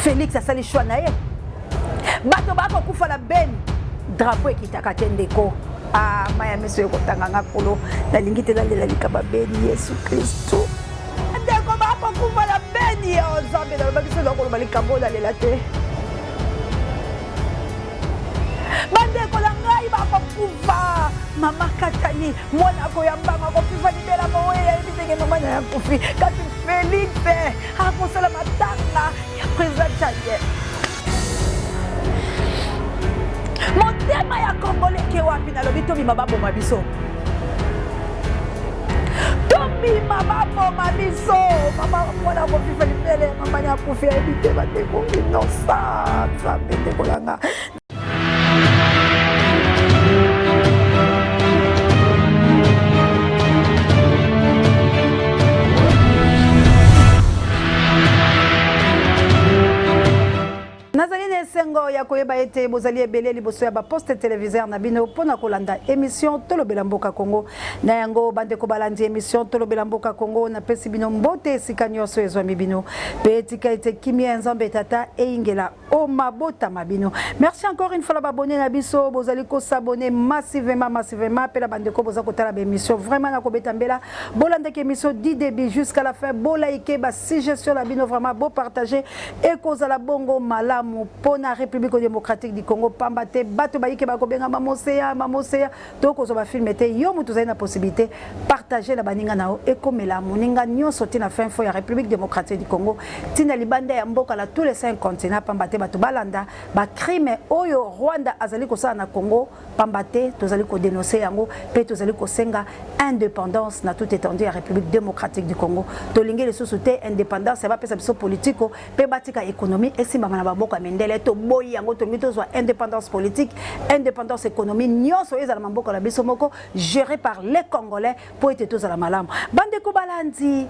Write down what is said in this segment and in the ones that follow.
Felix asali choix na ye. Bato bakokufa na Beni, drapeau ekitaka te ndeko. Ah, mai ya miso ekotanga nga kolo, nalingi te nalela likaba Beni, Yesu Kristo. Ndeko bakokufa na Beni, oh Nzambe, nalobaki soki nakoloba likambo oyo nalela te. Bandeko na ngai bakokufa, mama katani mwana akoya mbango akofifa libela mowe ayebi ndenge mama na ye akufi, kasi Felix akosala matanga ya président Tchadien. Motema ya Congolais ke wapi? Nalobi tobima baboma biso, tobima baboma biso. Mama mwana akofifa libele, mama na akufi ayebi te. Bandeko innocent, Nzambe ndeko na nga. Nazali na esengo ya koyeba ete bozali ebele liboso ya baposte televiseur na bino mpo na kolanda emission Tolobela Mboka Congo. Na yango, bandeko balandi emission Tolobela Mboka Congo, napesi bino mbote esika nyonso ezwami bino, mpe tika ete kimia ya Nzambe Tata eyingela o mabota ma bino. Merci encore une fois la babonne na biso, bozali ko s'abonner massivement massivement, mpe na bandeko boza kotala ba émission vraiment na kobeta mbela, bolandaki émission du début jusqu'à la fin, bolaike ba suggestion na bino vraiment bo partager, ekozala bongo malamu pona République démocratique du Congo, pamba te bato bayike bakobenga mamoseya mamoseya, tokozwa ba film te. Yo moto ozali na possibilité, partager na baninga na yo, ekomela moninga nyonso tina fin fond ya République démocratique du Congo, tina libanda ya mboka na tous les 5 continents, pamba te bato balanda ba crime oyo Rwanda azali kosala na Congo, pamba te tozali ko dénoncer yango pe tozali kosenga indépendance na toute étendue ya République démocratique du Congo. Tolingi lisusu te indépendance ya bapesa biso politiko pe batika économie esimbama na maboko ya mindele. Toboyi yango, tolingi tozwa indépendance politique, indépendance économie, nyonso ezala na mboka na biso moko, géré par les Congolais, po ete tozala malamu. Bandeko balandi,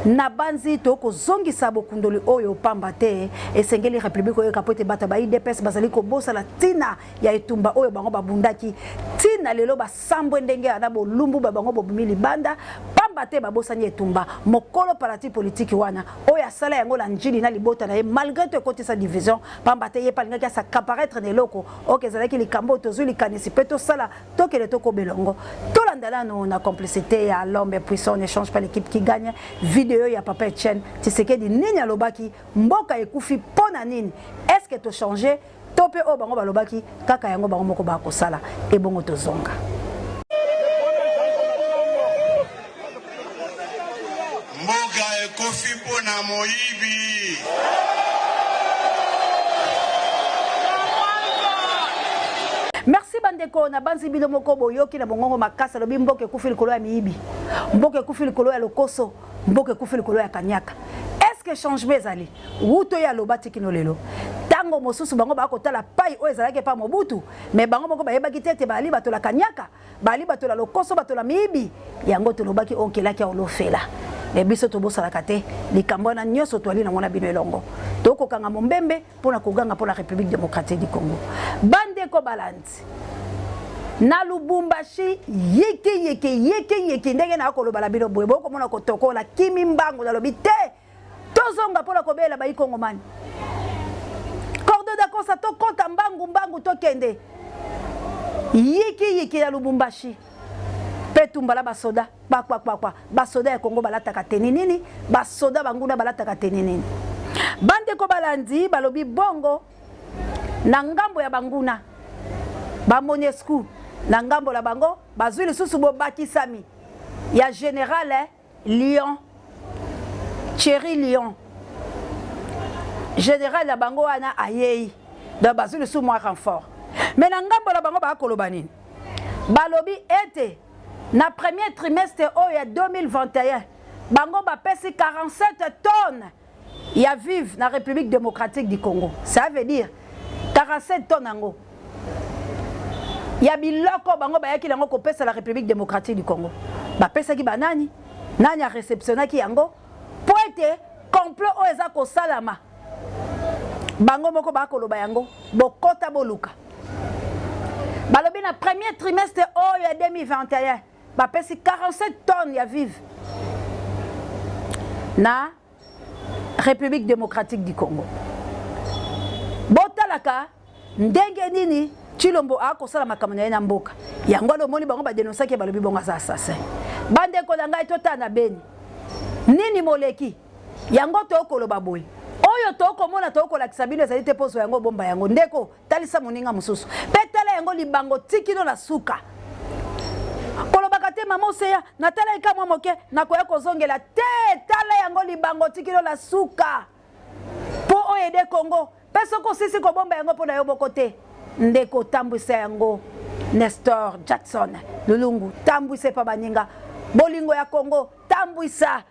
na banzi tokozongisa bokundoli oyo pamba te esengeli République oyoka, po ete bato ba UDPS bazali kobosana tina ya etumba oyo bango babundaki tina lelo basambwe ndenge wana, bolumbu ba bango bobimi libanda pamba te babosani etumba. Mokolo parti politique wana oyo asala yango na njili na libota na ye, malgré tout ekotisa division, pamba te ye pe alingaki as'accaparetre na eloko oyo ezalaki likambo oyo tozwi likanisi pe tosala tokende tokobelongo. Tolanda nanu na complicité ya l'homme puissant, ne change pas l'équipe qui gagne, video ya papa Etienne Tshisekedi, nini alobaki, mboka ekufi pona nini, est-ce que to changer to pe oyo bango balobaki kaka yango bango moko bakosala, ebongo tozonga. Mboka ekufi mpo na moyibi. Merci bandeko, na banzi bino moko boyoki na bongongo makasi alobi mboka ekufi likolo ya miyibi, mboka ekufi likolo ya lokoso, mboka ekufi likolo ya kanyaka. Est-ce que changement ezali? Wuto ye aloba ti kino lelo. Tango mosusu bango bakotala pai oyo ezalaki epa Mobutu, mais bango moko bayebaki te ete baali bato la kanyaka, baali bato la lokoso, bato la miyibi. Yango tolobaki onkelaki ya olofela. Mais biso tobosalaka te likambo wana nyonso toali nango na bino elongo. Tokokanga mombembe pona koganga pona République démocratique du Congo. Bandeko balandi, na Lubumbashi yiki yiki yiki yiki ndenge na koloba na bino boye, bokomona kotokola kimi mbangu nalobi te. Tozonga pona kobela bayi Kongomani. Cordo da Costa tokota mbangu mbangu tokende. Yiki yiki ya Lubumbashi. Pe tumbala basoda kwa kwa kwa kwa. Basoda ya Congo balataka teni nini? Basoda banguna balataka teni nini? Bandeko balandi balobi bongo na ngambo ya banguna ba Monusco na ngambo la bango bazwi lisusu bobakisami ya general Lion, Thierry Lion, general na bango wana ayei, donc bazwi lisusu mwa renfort. Mais na ngambo na bango bakoloba nini? Balobi ete na premier trimestre oyo ya 2021 bango bapesi 47 tonnes ya vive na République démocratique du Congo. Ça veut dire 47 tonnes yango ya biloko bango bayaki nango kopesa la République démocratique du Congo. Bapesaki banani? Nani a réceptionnaki yango? Po ete complot oyo eza kosalama bango moko bakoloba yango, bokota boluka. Balobi na premier trimestre oyo ya 2021 bapesi 47 tonnes ya vive na République démocratique du Congo. Batalaka ndenge nini Tshilombo akosala makambo na ye na mboka. Yango wana omoni bango badenosaki ye, balobi bongo aza assassin. Bandeko na ngai, totala na Beni nini moleki yango tokoloba boye oyo tokomona tokolakisa bino ezali te mpo ozwa yango obomba yango ndeko talisa moninga mosusu mpe tala yango libango tikino na suka kolobaka te mama oseya natalaki ka mwa moke nakoya kozongela te tala yango libango tikino na suka mpo oyo ede Congo mpe soki osisi kobomba yango mpo na yo moko te ndeko tambwisa yango Nestor Jackson Lulungu tambwisa epa baninga bolingo ya Congo tambwisa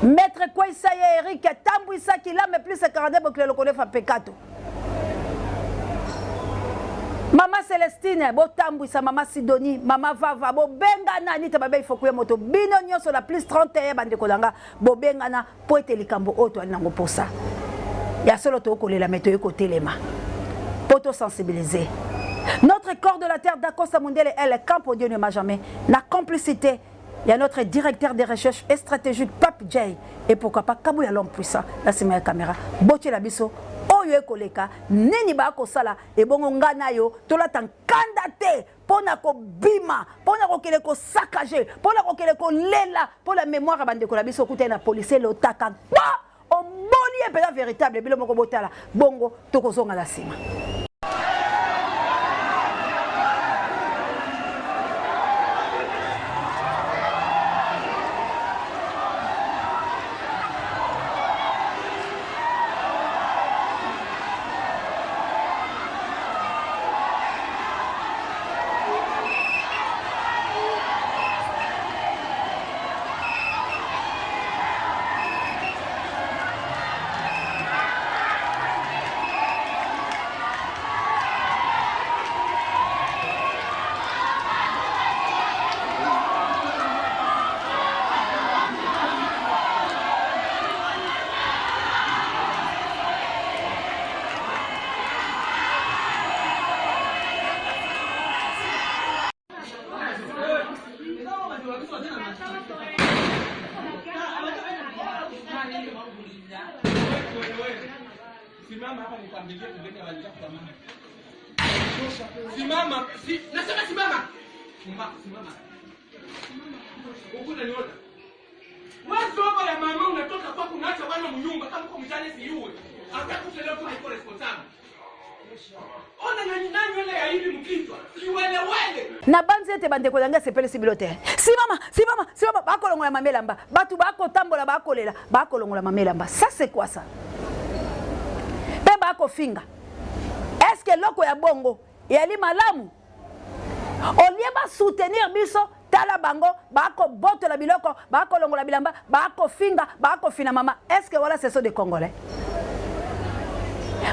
Maître Kweisa ye Eric tambwisa kilame plus 42 bokile lokolefa pekato Mama Celestine botambwisa mama Sidonie mama Vava bobengana Anita Babe ifoku ya moto bino nyonso na plus 31 bandeko na nga bobengana mpo ete likambo oyo toyali nango mposa ya solo tokolela me toyei kotelema mpo tosensibiliser notre corps de la terre d'Acosta Mundele El Campo Dieu ne m'a jamais na complicité ya notre directeur de recherche et stratégique Pape Jay et pourquoi pas Kabuya l'homme puissant na sima ya caméra botiela biso oyo ekoleka nini bakosala ebongo nga na yo tolata nkanda te mpo na kobima mpo na kokende kosakage mpo na kokende kolela mpo na mémoire ya bandeko na biso okutani na policier lotaka ba oboli ye mpenza véritable bino moko botala bongo tokozonga na nsima. Simama hapa nikwambilie kuleta walichafu mama. Simama, si, nasema simama. Simama, simama. Huku unaniona? Wewe zoba ya mama unatoka kwako unaacha bwana mnyumba kama uko mjane siuwe. Hata kufa leo tu haiko responsible. Ona nani nani wele ya hivi mkichwa. Kiwelewele. Nabanzi ete bandeko na ngai asepelisi bino te. Simama, simama, simama, bakolongola mama elamba. Bato bakotambola, bakolela, bakolongola mama elamba. Ça c'est quoi ça? Pe bakofinga. Est-ce que eloko ya bongo eyali malamu? Au lieu ba soutenir biso, tala bango bakobotola biloko, bakolongola bilamba, bakofinga, bakofina mama. Est-ce que voilà ce sont des Congolais?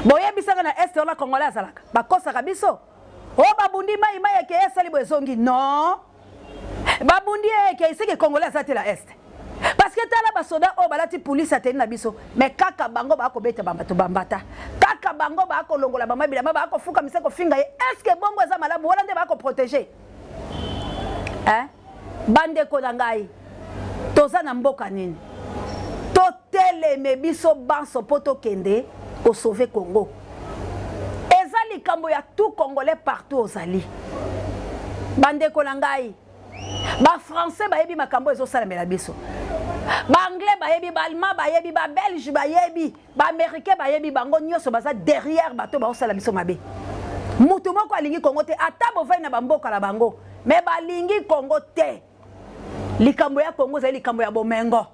Boyebisaka na est wana Congolais azalaka, bakosaka biso. Oh babundi mai mai ekeye esali bo ezongi. Non. Babundi ekeye seke Congolais aza te la est. Parce que tala basoda oyo balati police ya teni na biso, mais kaka bango bakobeta bato bambata, kaka bango bakolongola mama bilamba, bakofukamisa kofinga ye. Est-ce que bongo eza malamu? Wana nde bakoprotege hein? Bandeko na ngai, toza na mboka nini? Toteleme biso banso mpo tokende kosauve Congo. Eza likambo ya tout Congolais partout ozali. Bandeko na ngai, ba français bayebi makambo ezosalamela biso, ba anglais bayebi, ba allemand bayebi, ba belge bayebi, ba américain bayebi, bango nyonso baza derrière bato baosala biso mabe. Mutu moko alingi Congo te, ata bovai na bamboka na bango, me balingi Congo te. Likambo ya Congo ezali likambo ya bomengo.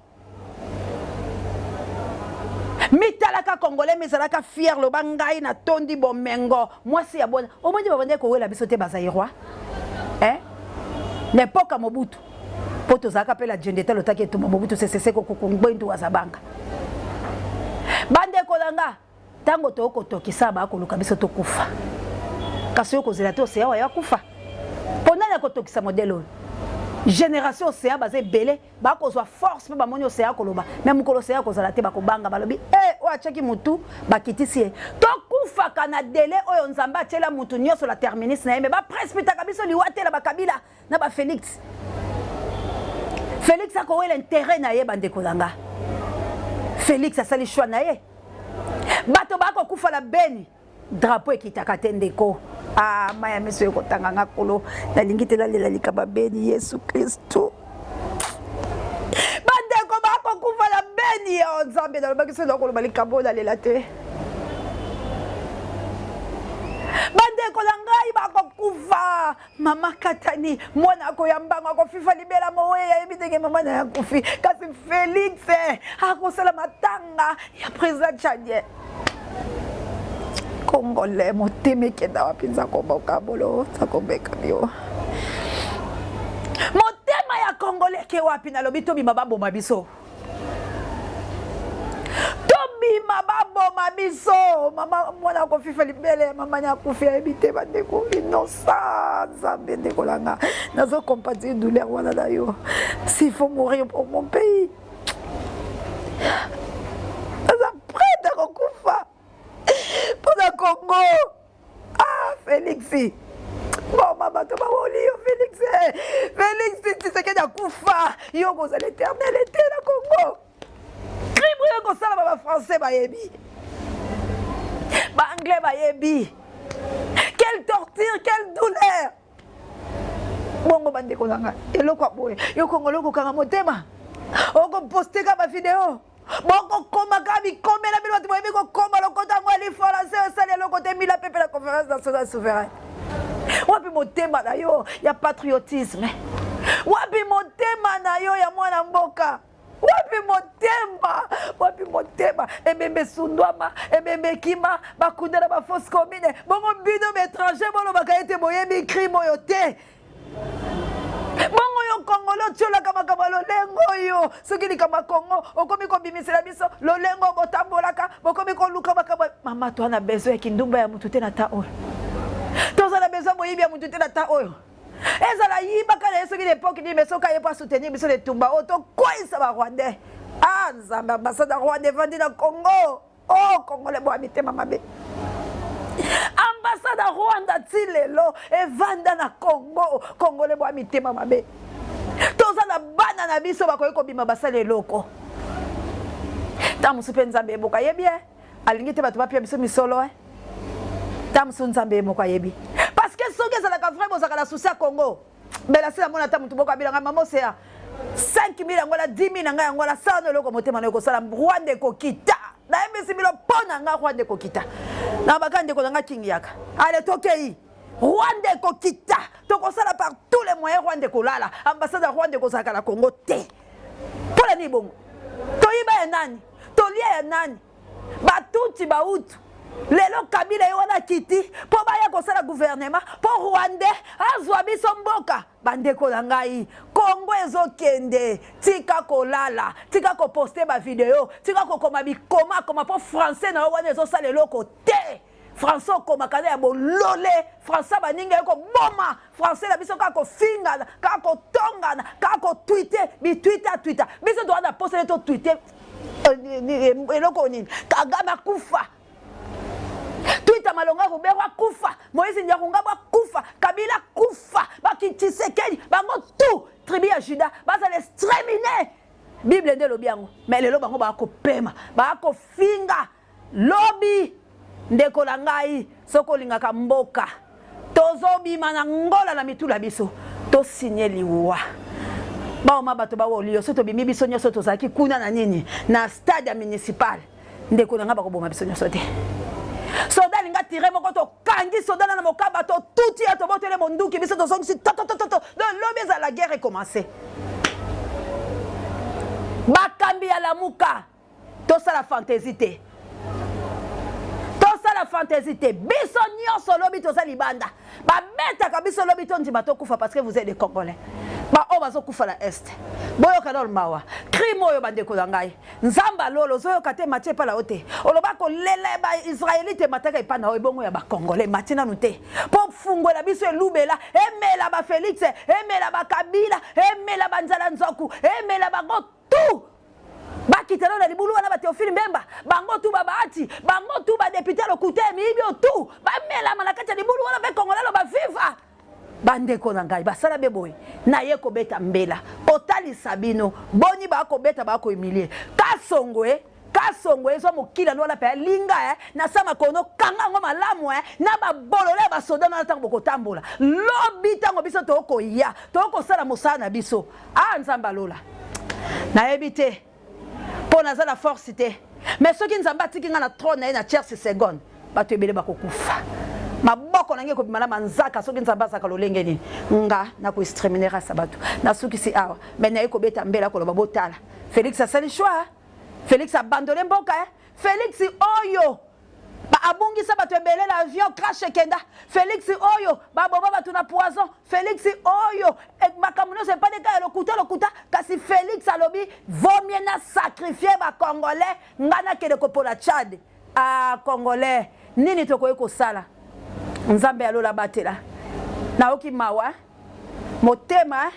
Mitalaka Congolais, mizalaka fier, loba ngai natondi bomengo, mwasi ya bona. Omoni babandaki kowela biso te ba Zaïrois, eh? Na epoque ya Mobutu, po tozalaka pe la djendeta lotaki etumba Mobutu Sese Seko Kuku Ngbendu Wazabanga. Bandeko na nga, tango tokotokisa bakoluka biso tokufa, kasi oyo kozela te Océan oyo akufa. Po nani akotokisa modèle oyo? Génération Océan baza ebele, bakozwa force mpe bamoni Océan koloba, mais mokolo Océan kozala te bakobanga, balobi eh, oyo atiaki mutu bakitisi ye. Tokufaka na délai oyo Nzambe atiela mutu nyonso la terminus na ye, mais baprecipitaka biso liwa te na bakabila na ba Félix. Félix akowela intérêt na ye, bandeko na nga. Félix asali choix na ye. Bato bakokufa na Beni, drapeau ekitaka te ndeko. Ah, mai ya miso ekotanga nga kolo, nalingi te nalela likaba Beni. Yesu Kristo, bandeko bakokufa na Beni. Yo Nzambe, nalobaki soki nakoloba likambo oyo nalela te. Bandeko na ngai bakokufa. Mama katani mwana akoya mbango, akofifa libela mowe, ayebi ndenge mama na ye akufi. Kasi Félix akosala matanga ya président tchadien. Congolais, motema ekenda wapi? Nzakomboka bolo, nzakombeka bio. Motema ya Congolais eke wapi? Nalobi tobima baboma biso, tobima baboma biso. Mama mwana akofifa libele ya mama ni akufi, ayebi te. Bandeko innocent, Nzambe, ndeko na nga, nazocompatir douleur wana na yo. S'il faut mourir pour mon pays, naza prête kokufa mpona Congo. Ah, Félix, boma bato bawoli yo. Félix, Félix Tshisekedi akufa, yo kozala éternel te na Congo. Crime oyo ekosalama, Bafrançais bayebi, Baanglais bayebi. Quelle torture, quelle douleur! Bongo bandeko na ngai, eloko ya boye, yo Kongolo okokanga motema, okoposte ka bavideo, bokokoma kaka bikomela. Bino bato boyebi kokoma lokota yango ya lifalanse, osali eloko te. Mila pepe na Conférence nationale souveraine, wapi motema na yo ya patriotisme? Wapi motema na yo ya mwana mboka? Wapi motema? Wapi motema? Ebembe esundwama, ebembe ekima, bakunda na bafosse commune. Bongo bino baétranger bolobaka ete boyebi crime oyo te. Bongo yo Kongolo otiolaka makambo ya lolengo oyo. Soki likambo ya Kongo, okomi kobimisela biso lolengo. Botambolaka, bokomi koluka makambo. Mama, toza na besoin ya kindumba ya mutu te na ta oyo. Toza na besoin boyibi ya mutu te na ta oyo. Ezala yibaka na ye soki na époque nini, mais soki aye po asoutenir biso na etumba oyo, tokweyisa Barwandais. Ah Nzambe, ambassade ya Rwanda evandi na Congo. Oh Congolais, boya mitema mabe. Ambassade ya Rwanda ti lelo evanda na Congo. Congolais, boya mitema mabe. Toza na bana na biso bakoki kobima, basala eloko. Ntango mosusu mpe Nzambe ye moko ayebi, e alingi te bato bapia biso misolo. E ntango mosusu Nzambe ye moko ayebi, parce que soki ezalaka vrai bozalaka na souci ya Congo, mbela se namona ata motu moko abilanga: "Mama Oseya, 5 000 yango wana, 10 000 na ngai yango wana, sala no eloko." Motema na ekosala, Rwanda ekokita. Nayebisi bino, mpo na nga Rwanda ekokita. Na baka ndeko na nga Kingi, yaka, ale tokei. Rwanda ekokita, tokosala par tous les moyens. Rwanda ekolala, ambassade ya Rwanda ekozalaka na Congo te. Mpo na nini bongo? Toyiba ya nani? Tolia ya nani? Batuti, Bautu. Lelo Kabila ye wana akiti mpo baya kosala gouvernement mpo Rwandais azwa biso mboka. Bandeko na ngai, Kongo ezokende. Tika kolala, tika koposte bavideo, tika kokoma bikomakoma, mpo français na yo wana ezosala eloko te. Français okomaka na ya bolole, français baninga ye koboma français na biso, kaka kofingana, kaka kotongana, kaka kotwite bitwite atwita. Biso toza na posa ye totwite eloko nini? Kagame akufa, twita Malonga Rubero akufa, Moïse Nyarungabo akufa, Kabila akufa, baki Tshisekedi, bango tout tribu ya Juda bazala exterminé. Bible nde elobi yango. Mais lelo bango bakopema, bakofinga lobi. Ndeko na ngai, soki olingaka mboka, tozobima na ngola na mitula biso, tosinye liwa. Baoma bato bawoli so tobimi biso nyonso tozalaki kuna na nini, na stade ya municipal. Ndeko na ngai, bakoboma biso nyonso te. Soda alinga tire moko, tokangi soda na mokaba, totuti ya tobotele monduki, biso tozongisi totototo. Donc lobi ezala la guerre ecommence. Bakambi ya Lamuka, tosala fantaisie te, tosala fantaisie te. Biso nyonso lobi toza libanda, babetaka biso lobi, tondima tokufa parce que vous êtes des Congolais. Baoyo bazokufa na Est, boyoka nano mawa. Crime oyo, bandeko na ngai, Nzambe alolo ozoyoka te. Matie epai na yo te. Oloba kolela ya Baisraelite emataka epai na yo, ebongo ya Bacongolais matie nanu te. Mpo fungola biso elubela, emela Bafélix, emela Bakabila, emela banzala nzoku, emela bango tout. Bakita nano na libulu wana. Bateophile Mbemba, bango tu, Babaati, bango tu, badéputé lokuta ya miyibi oyo tu, bamelama na kati ya libulu wana. Mpe Congolais aloba viva. Bandeko na ngai, basala be boye, naye kobeta mbela kotalisa bino boni bakobeta, bakohumilie Kasongo e. Kasongo ezwa mokila no wana pe alinga eh, na sa makolo no kanga yango malamu eh, na babolole ya basoda na ntango bokotambola lobi ntango biso tokoya tokosala mosala na biso. Ah Nzambe alola, nayebi te mpo naza na force te, mais soki Nzambe atiki nga na trône na ye na tierce seconde, bato ebele bakokufa, maboko na ngai ekobima na manzaka. Soki Nzambe azalaka lolenge nini, nga nakoexterminer race ya bato. Nasukisi awa, mais naye kobeta mbela koloba botala Félix asali choix. Félix abandonne mboka eh? Félix oyo abungisa bato ebele na avion crash ekenda. Félix oyo baboma bato na poison. Félix oyo makambo nyonso epadeka ya lokuta lokuta, kasi Félix alobi vaut mieux na sacrifier ba Congolais, nga nakende kopola Tchad. Ah Congolais, nini tokoki kosala? Nzambe ya lola batela. Nayoki mawa motema.